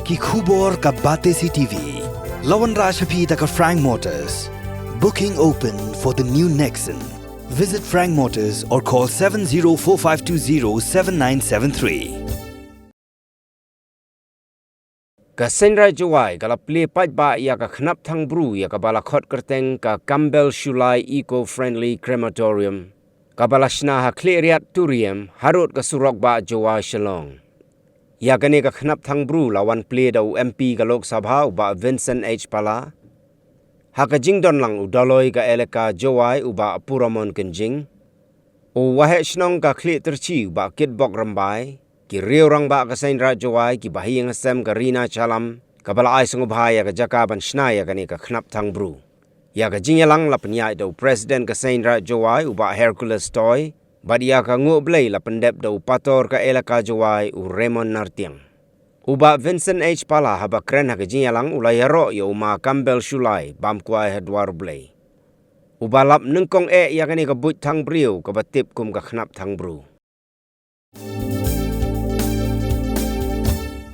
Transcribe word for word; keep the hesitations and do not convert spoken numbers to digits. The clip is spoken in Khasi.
Ki khubor ka Batesi TV. La wanrah sha phi da ka Frank Motors. Booking open for the new Nexon. Visit Frank Motors or call seven zero four five two zero seven nine seven three. Ka Seiñraij Jowai ka la plie paidbah ïa ka khnap thang bru ïa kaba la khot kyrteng ka Campbell Shullai Eco Friendly Crematorium, kaba la shna ha Khliehriat Turriem, harud ka surok bah Jowai Shillong. Ïa kane ka khnap thang bru la wan plie da u M P ka Lok Sabha u bah Vincent H Pala, ha ka jingdon lang u Dolloi ka Elaka Jowai u bah Puramon Kynjing, u Waheh Shnong ka Khliehtrei u bah Kitbok Rymbai, ki riew rangbah ka Seiñraij Jowai, ki bahaïing hasem ka Rina Chalam, kaba la ai sngewbha ïa ka jaka ban shna ïa kane ka khnap thang bru. Ïa ka jingïalang la pynïaid da u President ka Seiñraij Jowai u bah Hercules Toi, bad ïa ka nguh blei la pyndep da u Pastor ka Elaka Jowai u Raymond Nartiang. U bah Vincent H Pala haba kren ha ka jingïalang u la ïaroh ïa u ma Campbell Shullai bam kwai ha dwar U Blei. U ba lap nyngkong eh ïa kane ka buit thang briew kaba tip kum ka khnap thang bru.